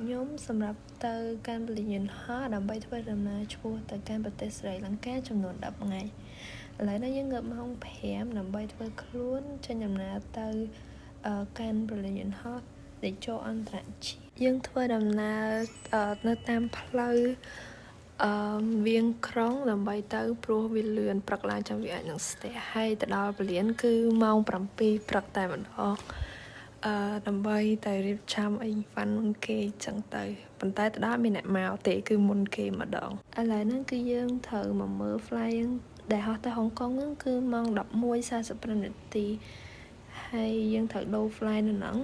ខ្ញុំសម្រាប់ទៅកាន់ព្រលានយន្តហោះដើម្បីធ្វើដំណើរឆ្ពោះទៅកាន់ប្រទេសស្រីលង្កាចំនួន10ថ្ងៃឥឡូវនេះយើងងើបម៉ោង5ដើម្បីធ្វើខ្លួនចេញដំណើរទៅកាន់ព្រលានយន្តហោះតេជោអន្តរជាតិយើងធ្វើដំណើរនៅតាមផ្លូវអឺវៀងក្រុងដើម្បីទៅព្រោះវាលឿនព្រឹកឡើងចាំវាអាចនឹងស្ទះហើយទៅដល់ព្រលានគឺម៉ោង7ព្រឹកតែម្ដងដើម្បីទៅរៀបចំអីវ៉ាន់មុនគេចឹងទៅប៉ុន្តែទៅដល់មានអ្នកមកទេគឺមុនគេម្ដងឥឡូវហ្នឹងគឺយើងត្រូវមកមើល flight យើងដែលហោះទៅហុងកុងហ្នឹងគឺម៉ោង11:45នាទីហើយយើងត្រូវដូរ flight នៅហ្នឹង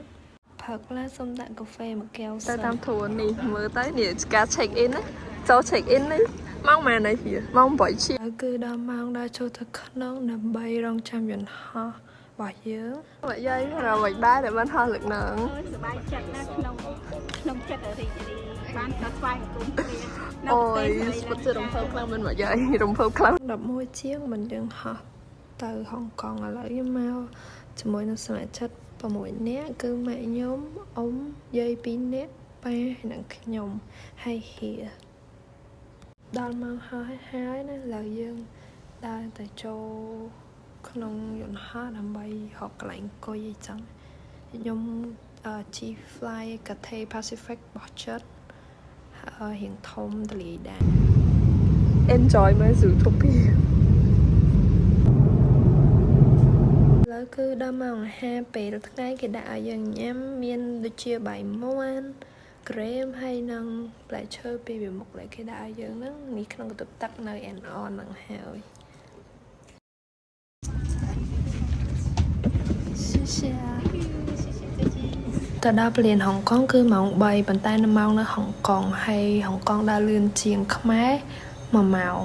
ផឹកឡាសុំដាក់កាហ្វេមួយកែវ ទៅតាមធួននេះមើលទៅនេះការ check in ណាចូល check in នេះម៉ោងប៉ុន្មានហើយហៀម៉ោង8ជាង ហើយគឺដល់ម៉ោងដល់ចូលទៅក្នុងដើម្បីរងចាំយន្តហោះរបស់យើង មកយាយរកមិនដែរដែលបានហោះលើកហ្នឹង អូយសប្បាយចិត្តណាស់ក្នុងក្នុងចិត្តរីករាយបានដល់ស្វែងគុំគ្នានៅ អូ ប្រ យ ទេស ពិតជារំភើបខ្លាំងមែនមកយាយរំភើបខ្លាំង 11ជាងមិនយើងហោះទៅហុងកុងឥឡូវខ្ញុំមកជាមួយនឹងសមាជិក6នាក់គឺម៉ាក់ខ្ញុំអ៊ំយាយ2នាក់ប៉ាហើយនិងខ្ញុំហើយហៀដល់ម៉ោងហោះហើយណាឥឡូវយើងដើរទៅចូលក្នុងយន្តហោះដើម្បីរកកន្លែងអង្គុយអីចឹងខ្ញុំជិះ fly Cathay Pacific របស់ចិនហើយរៀងធំទលាយដែរ Enjoy មើល Zootopia. ឥឡូវគឺដល់ម៉ោងអាហារពេលថ្ងៃគេដាក់ឲ្យយើងញ៉ាំមានដូចជាបាយមាន់ក្រែមហើយនិងផ្លែឈើពីវាមុខដែលគេដាក់ឲ្យយើងហ្នឹងនេះក្នុងកន្ទប់ទឹកនៅ and on ហ្នឹងហើយ谢谢ទៅដល់ព្រលានហុងកុងគឺម៉ោង3ប៉ុន្តែនៅម៉ោងនៅហុងកុងហើយហុងកុងដើរលឿនជាងខ្មែរ1ម៉ោង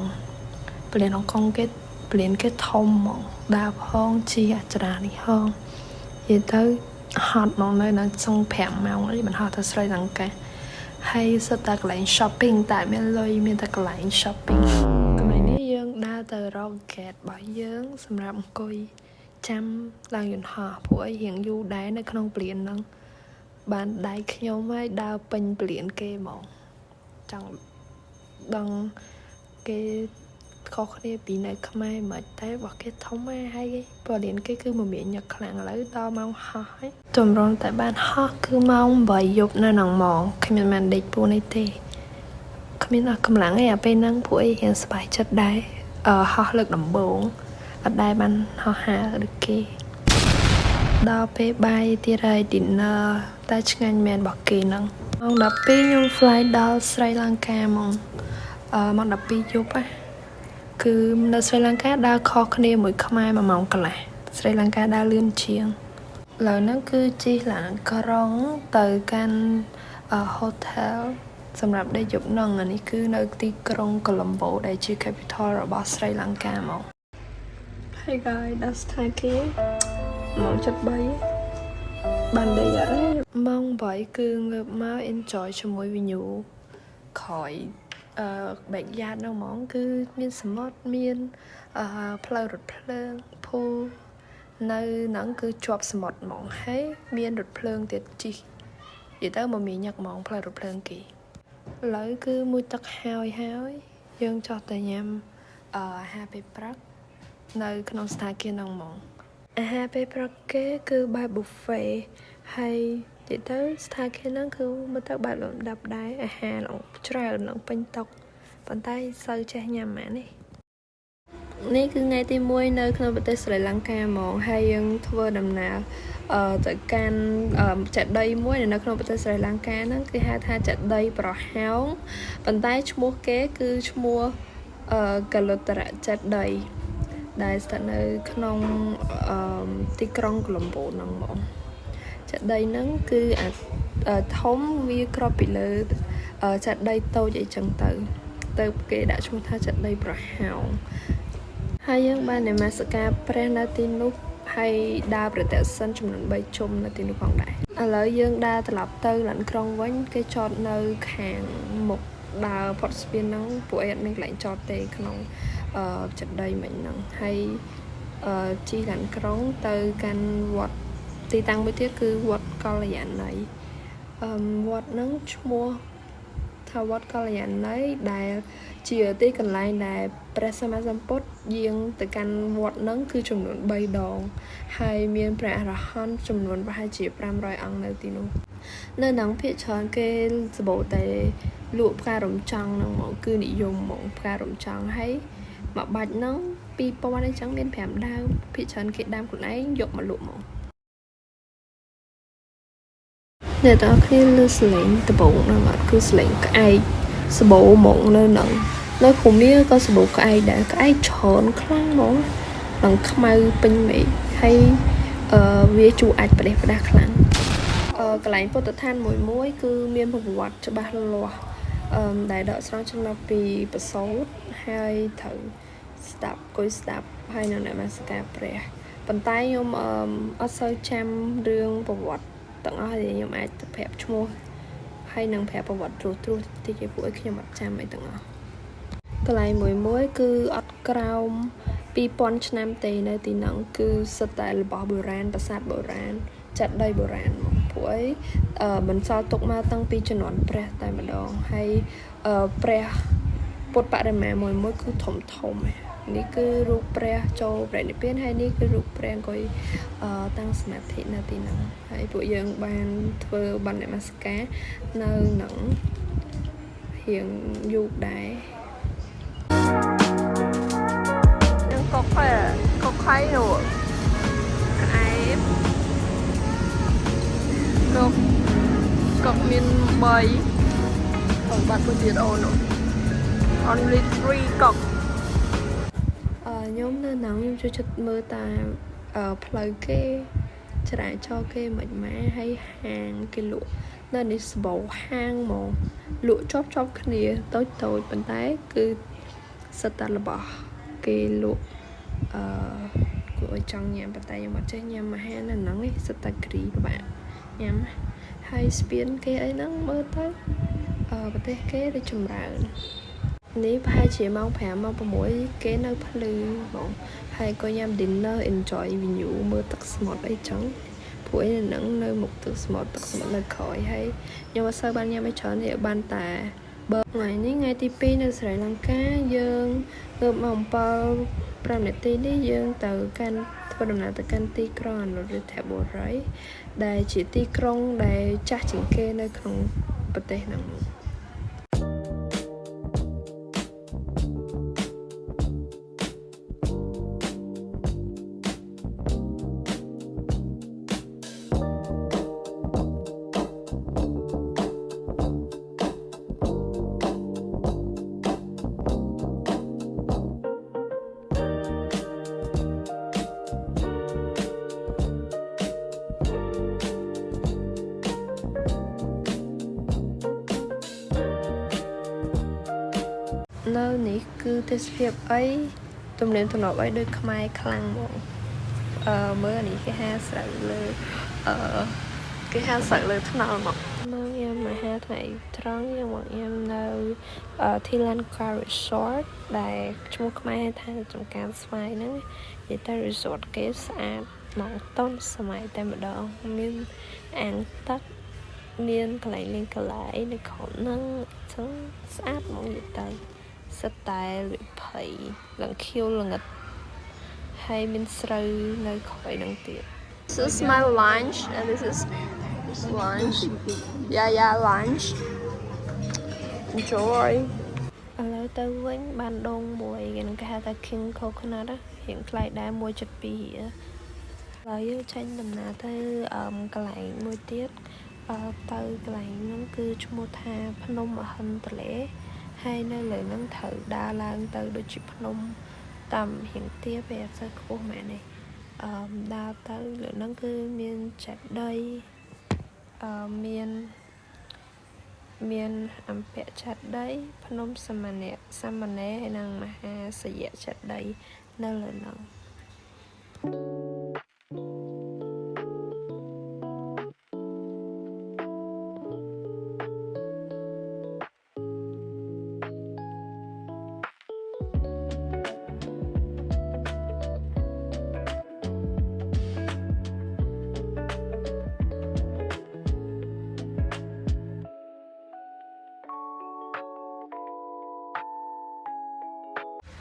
ព្រលានហុងកុងគេព្រលានគេធំហ្មងដើរផងជិះអចរានេះហងនិយាយទៅហត់ហ្មងនៅនៅចុង5ម៉ោងអីមិនហត់ទៅស្រីលង្កាហើយសុទ្ធតែកន្លែង shopping តែមានលុយមានតែកន្លែង shopping កន្លែងនេះយើងដើរទៅរក gate របស់យើងសម្រាប់អង្គុយចាំឡើងយន្តហោះព្រោះអីរៀងយូរដែរនៅក្នុងព្រលានហ្នឹងបានដៃខ្ញុំហើយដើរពេញព្រលានគេហ្មងចង់ដឹងគេខុសគ្នាពីនៅខ្មែរមិនតែរបស់គេធំណាស់ហើយព្រលានគេគឺមមាញឹកខ្លាំងឥឡូវដល់ម៉ោងហោះហើយតម្រុំតែបានហោះគឺម៉ោង8យប់នៅក្នុងម៉ោងគ្មានបានដេកពួនអីទេគ្មានអស់កម្លាំងទេអាពេលហ្នឹងពួកអីរៀងសប្បាយចិត្តដែរហោះលើកដំបូងអត់ដែរបានហោះហើរដូចគេ ដល់ពេលបាយទៀតហើយ dinner តែឆ្ងាញ់មែនរបស់គេហ្នឹងម៉ោង12ខ្ញុំ fly ដល់ស្រីលង្កាហ្មងម៉ោង12យប់ណាគឺនៅស្រីលង្កាដើរខុសគ្នាមួយខ្មែរ1ម៉ោងកន្លះស្រីលង្កាដើរលឿនជាងឥឡូវហ្នឹងគឺជិះឡានក្រុងទៅកាន់hotel សម្រាប់ដេកយប់ហ្នឹងអានេះគឺនៅទីក្រុងកូឡុំបូដែលជា capital របស់ស្រីលង្កាហ្មង Hey guys, ដល់ស្ថានភាពម៉ោង7:03បានដេកអត់ទេម៉ោង8គឺងើបមក enjoy ជាមួយ view ក្រោយbackyard នៅហ្មងគឺមានសមុទ្រមានផ្លូវរថភ្លើង pool នៅហ្នឹងគឺជាប់សមុទ្រហ្មងហើយមានរថភ្លើងទៀតជិះនិយាយទៅមកមានញឹកហ្មងផ្លូវរថភ្លើងគេឥឡូវគឺមួយទឹកហើយហើយយើងចុះទៅញ៉ាំអាហារពេលព្រឹកនៅក្នុងស្ថានភាពហ្នឹងហ្មងអាហារពេលព្រឹកគេគឺបែប buffet ហើយនិយាយទៅស្ថានភាពហ្នឹងគឺមើលទៅបែបលំដាប់ដែរអាហារឡើងច្រើនឡើងពេញតុប៉ុន្តែសូវចេះញ៉ាំហ្មងនេះនេះគឺថ្ងៃទី1នៅក្នុងប្រទេសស្រីលង្កាហ្មងហើយយើងធ្វើដំណើរទៅកាន់ចេតិយមួយនៅក្នុងប្រទេសស្រីលង្កាហ្នឹងគឺហៅថាចេតិយប្រហោងប៉ុន្តែឈ្មោះគេគឺឈ្មោះកលុត្តរចេតិយដែលស្ថិតនៅក្នុងទីក្រុងកូឡុំបូហ្នឹងហ្មងចេតិយហ្នឹងគឺអាធំវាក្របពីលើចេតិយតូចអីចឹងទៅទៅគេដាក់ឈ្មោះថាចេតិយប្រហោងហើយយើងបាននមស្ការព្រះនៅទីនោះហើយដើរប្រទក្សិណចំនួន3ជុំនៅទីនោះផងដែរឥឡូវយើងដើរត្រឡប់ទៅឡានក្រុងវិញគេចតនៅខាងមុខដើរផុតស្ពានហ្នឹងពួកឯងអត់មានកន្លែងចតទេក្នុងចេតិយមិញហ្នឹងហើយជិះឡានក្រុងទៅកាន់វត្តទីតាំងមួយទៀតគឺវត្តកល្យាណី វត្តហ្នឹងឈ្មោះថាវត្តកល្យាណីដែលជាទីកន្លែងដែលព្រះសម្មាសម្ពុទ្ធយាងទៅកាន់វត្តហ្នឹងគឺចំនួន3ដង ហើយមានព្រះអរហន្តចំនួនប្រហែលជា500អង្គនៅទីនោះនៅហ្នឹងភាគច្រើនគេសម្បូរតែលក់ផ្ការំចង់ហ្នឹងហ្មងគឺនិយមហ្មងផ្ការំចង់ហើយមួយបាច់ហ្នឹង2000អីចឹងមាន5ដើមភាគច្រើនគេដាំខ្លួនឯងយកមកលក់ហ្មងអ្នកទាំងអស់គ្នាលើសលេងដំបូងហ្នឹងអត់គឺសលេងក្អែកសបោហ្មងនៅហ្នឹងនៅភូមាក៏សបោក្អែកដែរក្អែកច្រើនខ្លាំងហ្មងនឹងខ្មៅពេញមេឃហើយអឺវាជួអាចប្រេះផ្ដាស់ខ្លាំងអឺកន្លែងពុទ្ធដ្ឋានមួយមួយគឺមានប្រវត្តិច្បាស់លាស់អឺដែលដកស្រង់ចំណុចពីប្រសូតហើយត្រូវស្ដាប់អង្គុយស្ដាប់ហើយនឹងនមស្ការព្រះប៉ុន្តែខ្ញុំអឺអត់សូវចាំរឿងប្រវត្តិទាំងអស់ទេខ្ញុំអាចទៅប្រាប់ឈ្មោះហើយនឹងប្រាប់ប្រវត្តិត្រួសត្រាសតិចឯពួកឯងខ្ញុំអត់ចាំអីទាំងអស់កន្លែងមួយមួយគឺអត់ក្រោម2000ឆ្នាំទេនៅទីហ្នឹងគឺសុទ្ធតែរបស់បុរាណប្រាសាទបុរាណចាត់ដីបុរាណមកពួកអីអឺបន្សល់ទុកមកតាំងពីជំនាន់ព្រះតែម្ដងហើយអឺព្រះពុទ្ធបដិមាមួយមួយគឺធំធំនេះគឺរូបព្រះចូលព្រះនិព្វានហើយនេះគឺរូបព្រះអង្គុយអឺតាំងសមាធិនៅទីហ្នឹងហើយពួកយើងបានធ្វើបណ្ឌនមស្ការនៅហ្នឹងរៀងយូរដែរ យើងកុកហើយកុកហើយនោះក្អែបកុកកុកមាន3កុកបាត់មួយទៀតអូននោះ only 3កុក អឺខ្ញុំនៅហ្នឹងខ្ញុំចូលចិត្តមើលតាមអឺផ្លូវគេចរាចរណ៍គេមិនម៉ាហើយហាងគេលក់នៅនេះសបោហាងហ្មងលក់ជាប់ជាប់គ្នាតូចតូចប៉ុន្តែគឺសិតតែរបស់គេលក់អឺគួរឲ្យចង់ញ៉ាំប៉ុន្តែខ្ញុំអត់ចេះញ៉ាំអាហារនៅហ្នឹងឯងសិតតែគ្រីពិបាកញ៉ាំហើយស្ពានគេអីហ្នឹងមើលទៅអឺប្រទេសគេរីកចម្រើន នេះប្រហែលជាម៉ោង5ម៉ោង6គេនៅភ្លឺហ្មងហើយក៏ញ៉ាំ dinner enjoy view មើលទឹកសមុទ្រអីចឹងព្រោះឯនៅហ្នឹងនៅមុខទឹកសមុទ្រទឹកសមុទ្រនៅក្រោយហើយខ្ញុំអត់សូវបានញ៉ាំអីច្រើនទេបានតែបើថ្ងៃនេះថ្ងៃទី2នៅស្រីលង្កាយើងងើបម៉ោង7 5នាទីនេះយើងទៅកាន់ធ្វើដំណើរទៅកាន់ទីក្រុងអនុរដ្ឋបុរីដែលជាទីក្រុងដែលចាស់ជាងគេនៅក្នុងប្រទេសហ្នឹង នៅនេះគឺទេសភាពអីទំនៀមទម្លាប់អីដូចខ្មែរខ្លាំងហ្មងអឺមើលអានេះគេហាស្រូវលើអឺគេហាស្រូវលើថ្នល់មកមកញ៉ាំអាហារថ្ងៃត្រង់យើងមកញ៉ាំនៅអឺ Thilanka Resort ដែលឈ្មោះខ្មែរថាចំការស្វាយហ្នឹងនិយាយទៅ resort គេស្អាតហ្មងតន់សម័យតែម្ដងមានអាងទឹកមានកន្លែងលេងកីឡាអីនៅក្រោមហ្នឹងអញ្ចឹងស្អាតហ្មងនិយាយទៅ សិតតែវិភ័យឡើងខៀវល្ងិតហើយមានស្រូវនៅក្រោយនឹងទៀត This is my lunch and this is lunch. Yeah, yeah, lunch. Enjoy. ឥឡូវទៅវិញបានដងមួយគេនឹងគេហៅថា King Coconut ណារៀងថ្លៃដែរ1.2រៀលឥឡូវយើងចេញដំណើរទៅអឹមកន្លែងមួយទៀតអឺទៅកន្លែងហ្នឹងគឺឈ្មោះថាភ្នំមហិន្ទលេហើយនៅលើហ្នឹងត្រូវដើរឡើងទៅដូចជាភ្នំតាមរៀងទាបឯអត់សូវខ្ពស់ហ្មងនេះអឺដើរទៅលើហ្នឹងគឺមានចេតិយអឺមាន មានអំពៈចេតិយភ្នំសមណៈសមណេហើយនិងមហាសយៈចេតិយនៅលើហ្នឹង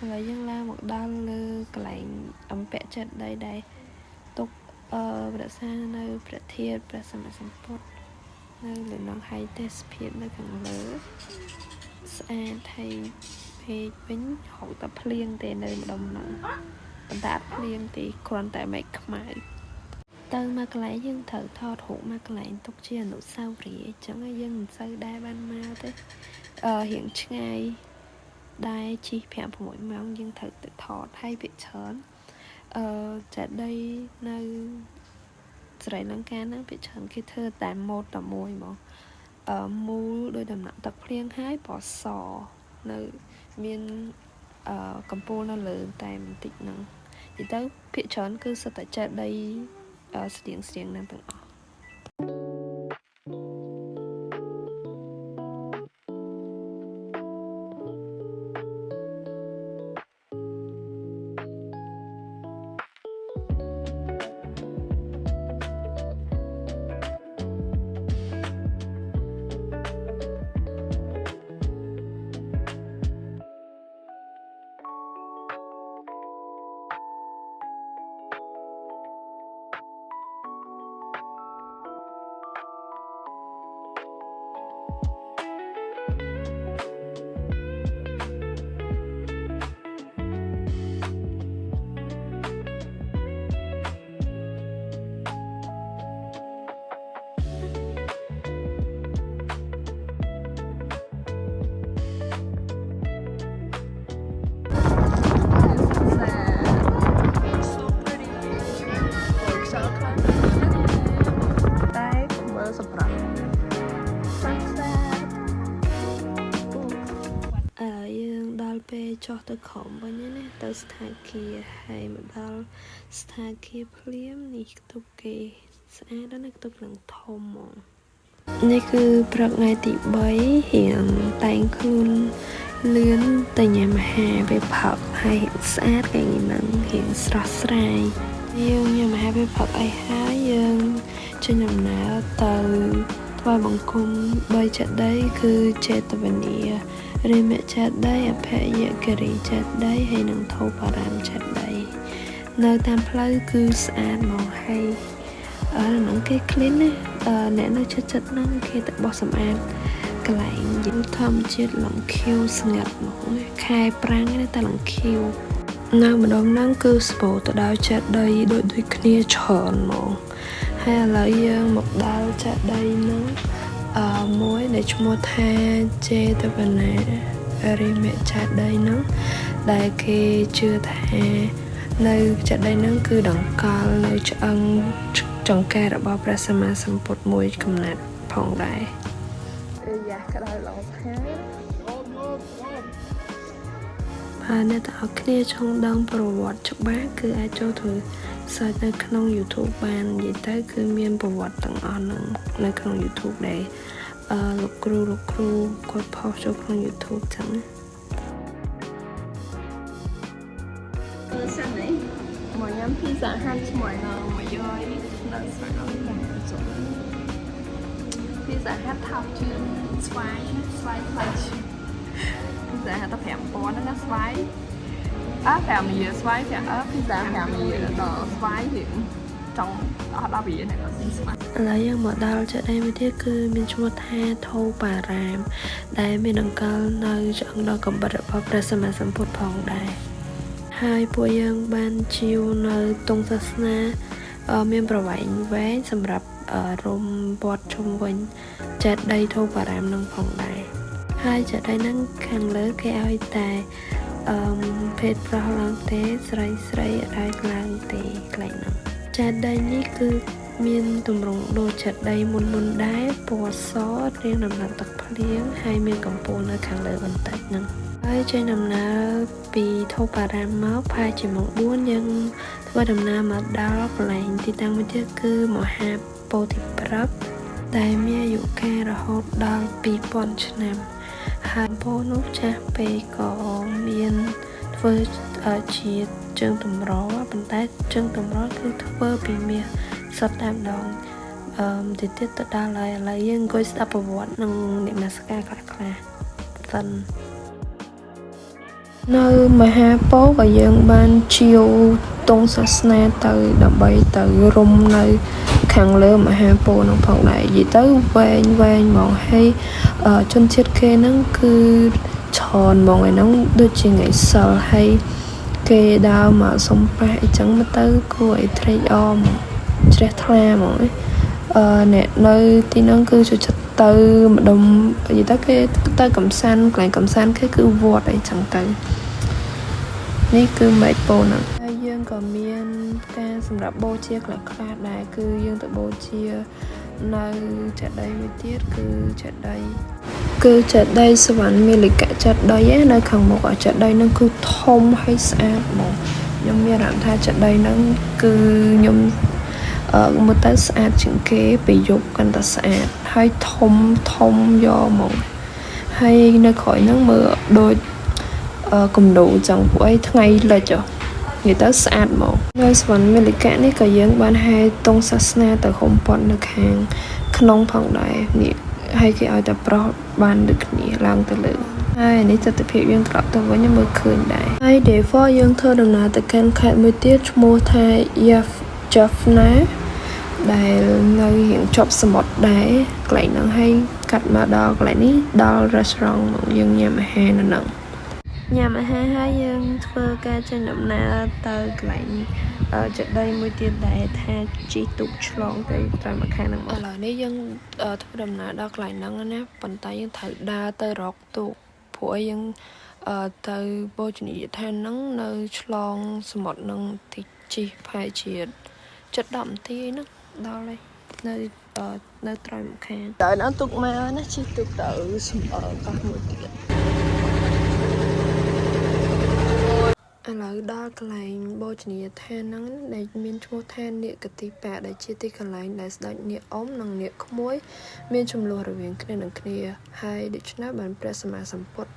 ឥឡូវយើងឡើងមកដល់លើកន្លែងអំពាក់ចេតិយដែលទុកអឺរក្សានៅព្រះធាតុព្រះសម្មាសម្ពុទ្ធនៅលើនងហើយទេសភាពនៅខាងលើស្អាតហើយពេកវិញហៅតែភ្លៀងទេនៅម្ដុំហ្នឹងប៉ុន្តែអត់ភ្លៀងទេគ្រាន់តែមេឃខ្មៅទៅមកកន្លែងយើងត្រូវថតរូបមកកន្លែងទុកជាអនុស្សាវរីយ៍អញ្ចឹងហើយយើងមិនសូវដែរបានមកទេអឺរៀងឆ្ងាយ ដែរជិះ5 6ម៉ោងយើងត្រូវទៅថតហើយភាគច្រើនអឺចេតិយនៅស្រីលង្កាហ្នឹងភាគច្រើនគេធ្វើតែម៉ូតតែមួយហ្មងអឺមូលដោយដំណាក់ទឹកភ្លៀងហើយពណ៌សនៅមានអឺកំពូលនៅលើតែបន្តិចហ្នឹងនិយាយទៅភាគច្រើនគឺសុទ្ធតែចេតិយអឺស្តៀងស្តៀងហ្នឹងទាំងអស់ So pretty. ខ្យល់ខ្លាំងតែមើលសម្រាប់ sunset. ឥឡូវយើងដល់ពេលចុះទៅក្រោមវិញហើយណាទៅស្ថាគារហើយមកដល់ស្ថាគារភ្លាមនេះខ្ទប់គេស្អាតណាស់ណាខ្ទប់នឹងធំហ្មងនេះគឺព្រឹកថ្ងៃទី3រៀងតែងខ្លួនលឿនទៅញ៉ាំអាហារពេលព្រឹកហើយរៀងស្អាតកែហ្នឹងរៀងស្រស់ស្រាយយើងញ៉ាំអាហារពេលព្រឹកអីហើយយើងចេញដំណើរទៅថ្វាយបង្គំ3ចេតិយគឺចេតវនី រិមចេតិយអភយគិរីចេតិយហើយនិងធូបារាមចេតិយនៅតាមផ្លូវគឺស្អាតហ្មងហើយអឺហ្នឹងគេ clean ណាអឺអ្នកនៅជិតជិតហ្នឹងគេទៅបោះសម្អាតកន្លែងយើងធម្មជាតិឡងខៀវស្ងាត់ហ្មងណាខែប្រាំងណាតែឡងខៀវនៅម្ដុំហ្នឹងគឺស្បូរទៅដោយចេតិយដូចដូចគ្នាច្រើនហ្មងហើយឥឡូវយើងមកដល់ចេតិយហ្នឹង អឺមួយដែលឈ្មោះថាចេតវនារិមចេតិយហ្នឹងដែលគេជឿថានៅចេតិយហ្នឹងគឺដង្កល់នៅឆ្អឹងចង្កេះរបស់ព្រះសម្មាសម្ពុទ្ធមួយកំណាត់ផងដែរ អាយ៉ាក្តៅឡងស្ហា ហើយអ្នកទាំងអស់គ្នាចង់ដឹងប្រវត្តិច្បាស់គឺអាចចូលទៅ search នៅក្នុង YouTube បាននិយាយទៅគឺមានប្រវត្តិទាំងអស់ហ្នឹងនៅក្នុង YouTube ដែរអឺលោកគ្រូលោកគ្រូគាត់ផុសចូលក្នុង YouTube ចឹងណា មើលសិនអី មកញ៉ាំ Pizza Hut ជាមួយនឹងមួយយយនៅស្រីលង្កាចុះ Pizza Hut ថោកជាងស្វាយណាស្វាយថ្លៃជាង Pizza Hut តែ5000ហ្នឹងណាស្វាយអើ5រៀលស្វាយ5អើ Pizza 5រៀលដល់ស្វាយរៀងចង់អស់10រៀលណាក៏ស៊ីស្វាយ ឥឡូវយើងមកដល់ចេតិយមួយទៀតគឺមានឈ្មោះថាធូបារាម ដែលមានអង្កលនៅឆ្អឹងដល់កម្រិតរបស់ព្រះសម្មាសម្ពុទ្ធផងដែរហើយពួកយើងបានជាវនៅទង់សាសនាអឺមានប្រវែងវែងសម្រាប់អឺរំវត្តជុំវិញចេតិយធូបារាមនឹងផងដែរហើយចេតិយហ្នឹងខាងលើគេឲ្យតែអឺភេទប្រុសឡើងទេស្រីស្រីអត់ឲ្យឡើងទេកន្លែងហ្នឹងចេតិយនេះគឺ មានទម្រង់ដូចចេតិយមុនមុនៗដែរពណ៌សរាងដំណាក់ទឹកភ្លៀងហើយមានកំពូលនៅខាងលើបន្តិចហ្នឹងហើយចេញដំណើរពីធូបារាមមកប្រហែលជាម៉ោង4យើងធ្វើដំណើរមកដល់កន្លែងទីតាំងមួយទៀតគឺមហាពោធិព្រឹក្សដែលមានអាយុកាលរហូតដល់2000ឆ្នាំហើយពោធិនោះចាស់ពេកក៏មានធ្វើជាជើងទម្រប៉ុន្តែជើងទម្រគឺធ្វើពីមាស សុទ្ធតែម្ដងអឺតិចទៀតទៅដល់ហើយឥឡូវយើងអង្គុយស្ដាប់ប្រវត្តិនិងនិមស្ការខ្លះខ្លះៗសិន។ នៅមហាពោធិក៏យើងបានជាវទង់សាសនាទៅដើម្បីទៅរុំនៅខាងលើមហាពោធិនឹងផងដែរនិយាយទៅវែងវែងហ្មងហើយជនជាតិគេហ្នឹងគឺច្រើនហ្មងឯហ្នឹងដូចជាថ្ងៃសិលហើយគេដើរមកសំប៉ះអីចឹងមកទៅគួរឲ្យត្រេកអរហ្មងជ្រះថ្លាហ្មងអ្នកនៅទីហ្នឹងគឺចូលចិត្តទៅម្ដុំនិយាយទៅគេទៅកំសាន្តកន្លែងកំសាន្តគេគឺវត្តអីចឹងទៅនេះគឺមេឃពោហ្នឹងហើយយើងក៏មានការសម្រាប់បូជាខ្លះខ្លះដែរគឺយើងទៅបូជានៅចេតិយមួយទៀតគឺចេតិយគឺចេតិយសវណ្ណមាលិកចេតិយនៅខាងមុខចេតិយហ្នឹងគឺធំហើយស្អាតហ្មងខ្ញុំមានអារម្មណ៍ថាចេតិយហ្នឹងគឺខ្ញុំមើលទៅស្អាតជាងគេពេលយប់កាន់តែស្អាតហើយធំធំយកហ្មងហើយនៅក្រោយហ្នឹងមើលដូចគំនូចឹងពួកអីថ្ងៃលិចនិយាយទៅស្អាតហ្មងនៅសវណ្ណមេលិកៈនេះក៏យើងបានហែទង់សាសនាទៅហុំព័ទ្ធនៅខាងក្នុងផងដែរនេះហើយគេឲ្យតែប្រុសបានដូចគ្នាឡើងទៅលើហើយនេះទស្សនភាពយើងត្រឡប់ទៅវិញមើលឃើញដែរហើយ day 4យើងធ្វើដំណើរទៅកាន់ខេត្តមួយទៀតឈ្មោះថា Jaffna ដែលនៅរៀងជាប់សមុទ្រដែរកន្លែងហ្នឹងហើយកាត់មកដល់កន្លែងនេះដល់ restaurant មកយើងញ៉ាំអាហារនៅហ្នឹងញ៉ាំអាហារហើយយើងធ្វើការចេញដំណើរទៅកន្លែងចេតិយមួយទៀតដែលថាជិះទូកឆ្លងទៅតាមម្ខាងហ្នឹងមកឥឡូវនេះយើងធ្វើដំណើរដល់កន្លែងហ្នឹងណាប៉ុន្តែយើងត្រូវដើរទៅរកទូកព្រោះអីយើងទៅបូជនីយដ្ឋានហ្នឹងនៅឆ្លងសមុទ្រហ្នឹងតិចជិះប្រហែលជាជិត10នាទីហ្នឹងដល់ហើយនៅនៅត្រើយម្ខាង ទៅដល់ទូកមកណាជិះទូកទៅសំអល់កោះមួយទៀត ឥឡូវដល់កន្លែងបូជនីយដ្ឋានហ្នឹងដែលមានឈ្មោះថានាគទីបាដែលជាទីកន្លែងដែលស្ដេចនាគអ៊ំនិងនាគក្មួយ មានជម្លោះរវាងគ្នានឹងគ្នាហើយដូច្នេះបានព្រះសម្មាសម្ពុទ្ធ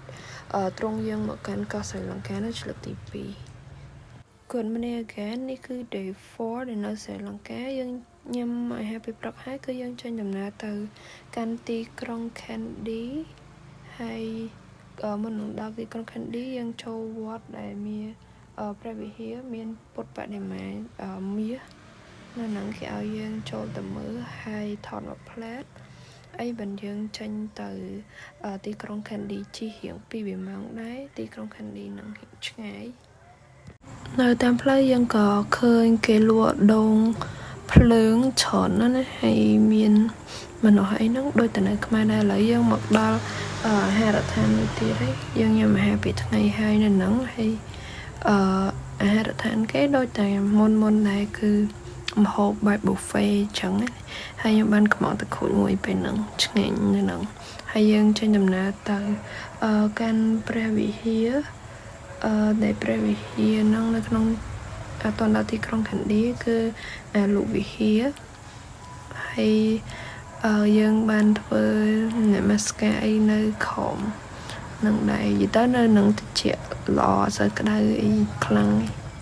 ទ្រង់យាងមកកាន់កោះស្រីលង្កានៅឆ្លុកទី2 Good morning again នេះគឺ day 4ដែលនៅស្រីលង្កាយើងញ៉ាំអាហារពេលព្រឹកហើយគឺយើងចេញដំណើរទៅកាន់ទីក្រុង Kandy ហើយមុននឹងដល់ទីក្រុង Kandy យើងចូលវត្តដែលមានព្រះវិហារមានពុទ្ធបដិមាមាសនៅហ្នឹងគេឲ្យយើងចូលទៅមើលហើយថតមួយផ្លែតអីបានយើងចេញទៅទីក្រុង Kandy ជិះរៀង2ម៉ោងដែរទីក្រុង Kandy ហ្នឹងរៀងឆ្ងាយនៅតាមផ្លូវយើងក៏ឃើញគេលក់ដូងភ្លើងច្រើនណាស់ណាហើយមានមនុស្សអីហ្នឹងដូចតែនៅខ្មែរដែរឥឡូវយើងមកដល់អាហារដ្ឋានមួយទៀតហើយយើងញ៉ាំអាហារពីថ្ងៃហើយនៅហ្នឹងហើយអឺអាហារដ្ឋានគេដូចតែមុនមុនដែរគឺម្ហូបបែប buffet អញ្ចឹងណាហើយខ្ញុំបានកម្ម៉ង់ទឹកក្រូចមួយពេលហ្នឹងឆ្ងាញ់នៅហ្នឹងហើយយើងចេញដំណើរទៅអឺកាន់ព្រះវិហារដែលព្រះវិហារហ្នឹងនៅក្នុងអតដល់ទីក្រុង Kandy គឺអាលុវិហារហើយយើងបានធ្វើនមស្ការអីនៅក្រោមនឹងដែរនិយាយទៅនៅនឹងតិចល្អអត់សូវក្តៅអីខ្លាំង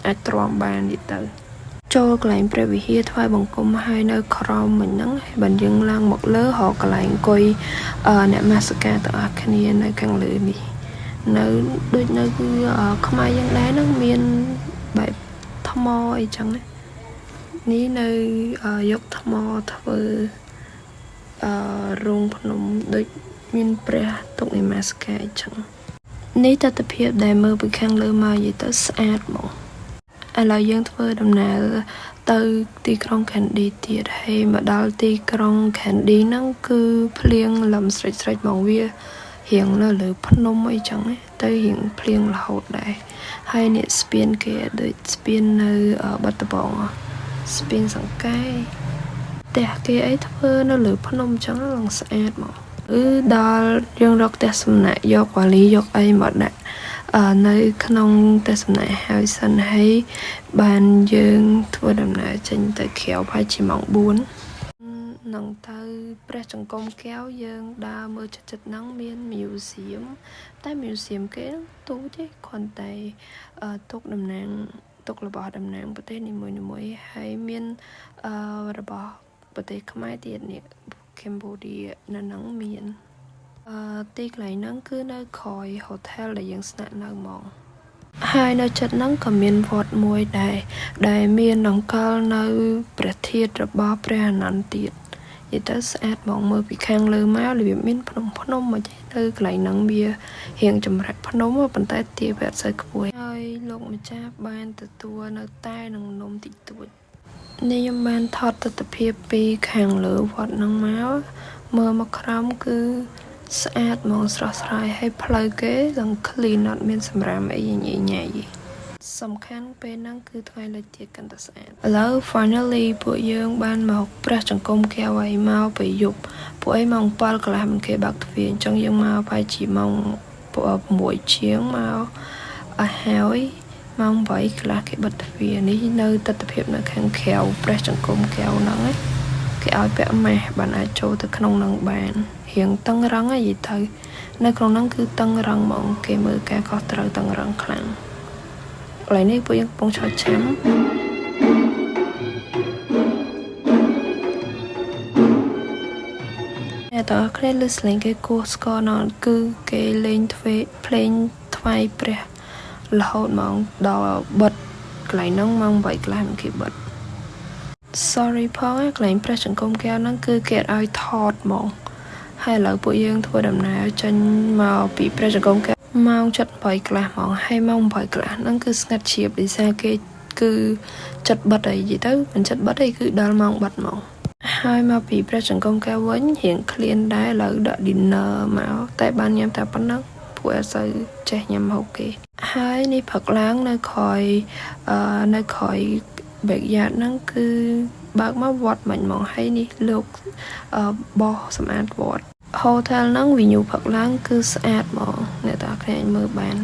អាចទ្រាំបាននិយាយទៅចូលកន្លែងព្រះវិហារថ្វាយបង្គំហើយនៅក្រោមមិញហ្នឹងហើយបានយើងឡើងមកលើរកកន្លែងអង្គុយនមស្ការទាំងអស់គ្នានៅខាងលើនេះនៅដូចនៅគឺខ្មែរយើងដែរហ្នឹងមានបែបថ្មអីចឹងណានេះនៅយកថ្មធ្វើរោងភ្នំដូចមានព្រះទុកនិមស្ការអីចឹងនេះទស្សនភាពដែលមើលពីខាងលើមកនិយាយទៅស្អាតហ្មងឥឡូវយើងធ្វើដំណើរទៅទីក្រុង Kandy ទៀតហើយមកដល់ទីក្រុង Kandy ហ្នឹងគឺភ្លៀងលំស្រិចស្រិចហ្មងវារៀងនៅលើភ្នំអីចឹងណាទៅរៀងភ្លៀងរហូតដែរហើយនេះស្ពានគេដូចស្ពាននៅបាត់ដំបងស្ពានសង្កែផ្ទះគេអីធ្វើនៅលើភ្នំចឹងឡើងស្អាតហ្មងអឺដល់យើងរកផ្ទះសំណាក់យកវ៉ាលីយកអីមកដាក់នៅក្នុងផ្ទះសំណាក់ហើយសិនហើយបានយើងធ្វើដំណើរចេញទៅក្រៅប្រហែលជាម៉ោង4នឹងទៅព្រះចង្កុំកែវយើងដើរមើលចិត្តចិត្តហ្នឹងមាន museum តែ museum គេទូចទេគ្រាន់តែទុកតំណាងទុករបស់តំណាងប្រទេសនីមួយៗហើយមានរបស់ប្រទេសខ្មែរទៀតនេះ Cambodia នៅហ្នឹងមានទីកន្លែងហ្នឹងគឺនៅក្រោយ hotel ដែលយើងស្នាក់នៅហ្មង ហើយនៅចិត្តហ្នឹងក៏មានវត្តមួយដែរដែលមានដង្កល់នៅព្រះធាតុរបស់ព្រះអានន្ទទៀតនិយាយទៅស្អាតហ្មងមើលពីខាងលើមករបៀបមានភ្នំភ្នំមកចេះនៅកន្លែងហ្នឹងវារៀងចម្រាក់ភ្នំប៉ុន្តែទាវាអត់សូវខ្ពស់ហើយលោកម្ចាស់បានទទួលនៅតែនឹងនំតិចតួចនេះខ្ញុំបានថតទស្សនភាពពីខាងលើវត្តហ្នឹងមកមើលមកក្រោមគឺស្អាតហ្មងស្រស់ស្រាយហើយផ្លូវគេឡើង clean អត់មានសម្រាមអីញ៉ៃញ៉ៃសំខាន់ពេលហ្នឹងគឺថ្ងៃលិចទៀតកាន់តែស្អាតឥឡូវ finally ពួកយើងបានមកព្រះចង្កុំកែវហើយមកពេលយប់ពួកអីម៉ោង7កន្លះមិនគេបើកទ្វារអញ្ចឹងយើងមកប្រហែលជាម៉ោង6ជាងមកអស់ហើយម៉ោង8កន្លះគេបិទទ្វារនេះនៅទស្សនភាពនៅខាងក្រៅព្រះចង្កុំកែវហ្នឹងណាគេឲ្យពាក់ម៉ាស់បានអាចចូលទៅក្នុងហ្នឹងបានរៀងតឹងរឹងហ្នឹងនិយាយទៅនៅក្នុងហ្នឹងគឺតឹងរឹងហ្មងគេមើលការខុសត្រូវតឹងរឹងខ្លាំងកន្លែងនេះពួកយើងកំពុងឆោតឆាំ អ្នកទាំងអស់គ្នាលឺសលេងគេគោះស្គរណគឺគេលេងទ្វេភ្លេងថ្វាយព្រះរហូតហ្មងដល់បិទកន្លែងហ្នឹងម៉ោង8កន្លះមិនគេបិទ Sorry ផងណាកន្លែងព្រះចង្កុំកែវហ្នឹងគឺគេអត់ឲ្យថតហ្មងហើយឥឡូវពួកយើងធ្វើដំណើរចេញមកពីព្រះចង្កុំកែវម៉ោង7:08កន្លះហ្មងហើយម៉ោង8កន្លះហ្នឹងគឺស្ងាត់ជ្រាបដោយសារគេគឺចិត្តបិទអីនិយាយទៅមិនចិត្តបិទអីគឺដល់ម៉ោងបិទហ្មងហើយមកពីព្រះចង្កុំកែវវិញរៀងឃ្លានដែរឥឡូវដាក់ dinner មកតែបានញ៉ាំតែប៉ុណ្ណឹងពួកអត់សូវចេះញ៉ាំហូបគេហើយនេះព្រឹកឡើងនៅក្រោយអឺនៅក្រោយ backyard ហ្នឹងគឺបើកមកវត្តមិញហ្មងហើយនេះលោកអឺបោះសម្អាតវត្ត hotel ហ្នឹង view ព្រឹកឡើងគឺស្អាតហ្មងអ្នកទាំងអស់គ្នាអាចមើលបាន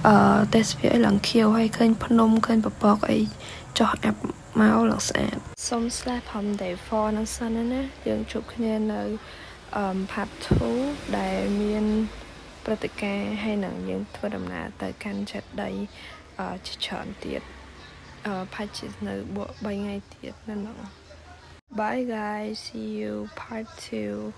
អឺទេសភាពអីឡើងខៀវហើយឃើញភ្នំឃើញពពកអីចុះអាប់មកឡើងស្អាតសុំ slash ផំ day 4ហ្នឹងសិនណាយើងជួបគ្នានៅអឺ part 2ដែលមានព្រឹត្តិការណ៍ហើយនឹងយើងធ្វើដំណើរទៅកាន់ចេតិយអឺជាច្រើនទៀតអឺផាច់ជានៅ3ថ្ងៃទៀតនៅនោះ Bye guys, see you part 2.